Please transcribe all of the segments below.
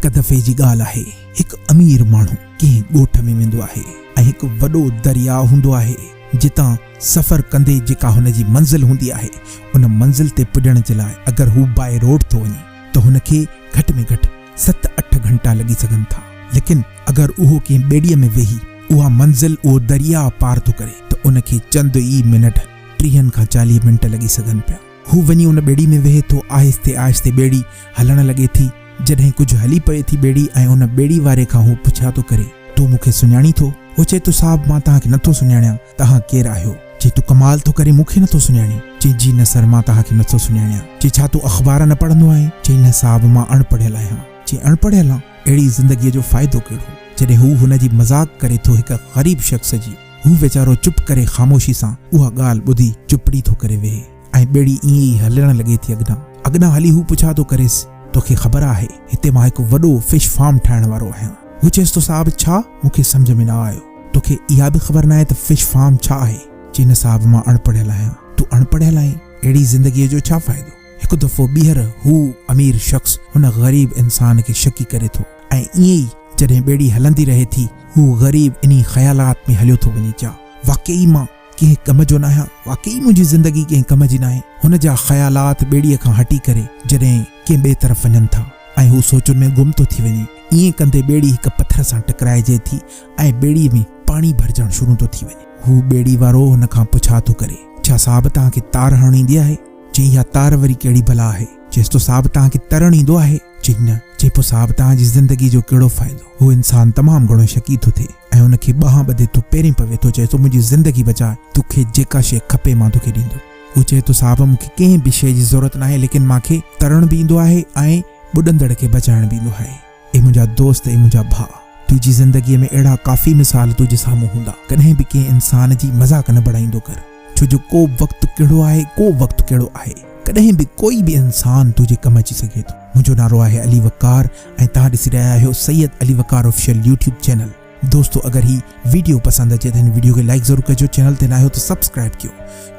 هڪ دفعي جي ڳالهه آهي، هڪ امير ماڻهو ڪنهن ڳوٺ ۾ ويندو آهي ۽ هڪ وڏو درياء هوندو آهي، جتان سفر ڪندي جيڪا هن جي منزل هوندي آهي، ان منزل تي پڄڻ جي لاء اگر هو باء روڊ ٿو وڃي ته هن کي گهٽ ۾ گهٽ ست اٺ گهنٽا لڳي سگهن ٿا، ليڪن اگر اهو ڪنهن ٻيڙيء ۾ ويهي اها منزل، اهو درياء پار ٿو ڪري ته ان کي چند ئي منٽ، ٽيهن کان چاليهه منٽ لڳي سگهن پيا. هو وڃي ان ٻيڙي ۾ ويهي ٿو، آهستي آهستي ٻيڙي هلڻ لڳي ٿي، جڏهن ڪجهه هلي پوي ٿي ٻيڙي ۽ ان ٻيڙي واري کان هو پڇا ٿو ڪري، تون مون کي سڃاڻين ٿو؟ هو چئي ٿو صاحب مان توهان کي نٿو سڃاڻيان، توهان ڪير آهيو؟ چي تون ڪمال ٿو ڪرين مون کي نٿو سڃاڻين؟ چي جي نه سر مان توهان کي نٿو سڃاڻيان. چي ڇا تون اخبار نه پڙهندو آهين؟ چي نه صاحب مان اڻ پڙهيل آهيان. چي اڻ پڙهيل آن؟ اهڙي زندگيء جو فائدو ڪهڙو؟ جڏهن هو هن جي مذاق ڪري ٿو هڪ غريب شخص جي، هو ويچارو چپ ڪري خاموشي سان اها ڳالهه ٻڌي چپڙي ٿو ڪري ويهي ۽ ٻيڙي ائين ئي هلڻ لڳي ٿي اڳنا اڳنا هلي هو پڇا ٿو ڪريس توکي خبر آهي هتي مان هڪ وڏو فش فارم ٺاهڻ وارو آهيان. هو چيس ٿو صاحب ڇا؟ مون کي سمجهه ۾ نه آيو. توکي اها به خبر ناهي ته فش فارم ڇا آهي؟ چي نه صاحب مان اڻ پڙهيل آهيان. تون اڻ پڙهيل آهين؟ اهڙي زندگيء جو ڇا فائدو؟ هڪ دفعو ٻيهر هو امير شخص هن غريب انسان کي شڪي ڪري ٿو ۽ ائين ئي جڏهن ٻيڙي هلندي رهي ٿي هو غريب انهي خيالات ۾ هليو ٿو وڃي چا واقعي مان ڪنهن ڪم جو ناهيان واقعي منهنجي زندگي ڪنهن ڪم جي ناهي هن جا خيالات ٻيڙيء کان هٽي ڪري جڏهن ڪنهن ٻئي طرف وڃن ٿا ۽ هو سوچن ۾ گم ٿو ٿي وڃي ائين ڪندي ٻيڙي هڪ پٿر سان ٽڪرائجي ٿي ۽ ٻيڙي ۾ پاڻي ڀرجڻ شروع ٿو ٿي وڃي. هو ٻيڙي وارو هن کان پڇا ٿو ڪري ڇا صاحب توهان کي تار هڻڻ ايندي آهي؟ چيائين اها تار وري ڪهڙي بلا آهي؟ چيس ٿو صاحب توهان کي ترڻ ايندو آهي؟ چيائين نه. چي پوء صاحب توهان جي زندگي جو ڪهڙو فائدو؟ هو انسان تمام گهڻو شڪي ٿو ٿئي ۽ ان کي ٻانهن ٻڌي ٿو پيرين پوي ٿو چئي ٿو منهنجي زندگي بچاء توکي جيڪا شيء کپي مان توکي ڏيندس. هو چئي ٿو صاحب مون کي ڪنهن به شيء جي ضرورت ناهي ليڪن مان کي ترڻ به ايندو آهي ۽ ٻڏندڙ کي بچائڻ به ايندو آهي. اي منهنجا دوست اي منهنجا ڀاء! تنهنجي زندگيء ۾ اهڙا ڪافي مثال تنهنجي سامهون هوندا. ڪڏهن به ڪنهن انسان جي مذاق نه بڻائيندو ڪر. ڇو جو ڪو وقت ڪهڙو آهي ڪو وقت ڪهڙو آهي. ڪڏهن به ڪوئي به انسان تنهنجي ڪم اچي سگهي ٿو. منهنجو نالو آهي علي وقار ۽ توهان ڏسي رهيا آهيو Syed Ali Waqar official YouTube channel. دوستو اگر هي ويڊيو پسند اچي ته هن ويڊيو کي لائيڪ ضرور ڪجو چينل تي ناهيو ته سبسڪرائيب ڪيو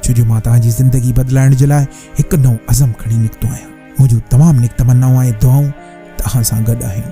ڇو جو مان توهان جي زندگي بدلائڻ جي لاء هڪ نئون عزم کڻي نڪتو آهيان. منهنجون تمام نيڪ تمنائون ۽ دعائون توهان سان گڏ آهن.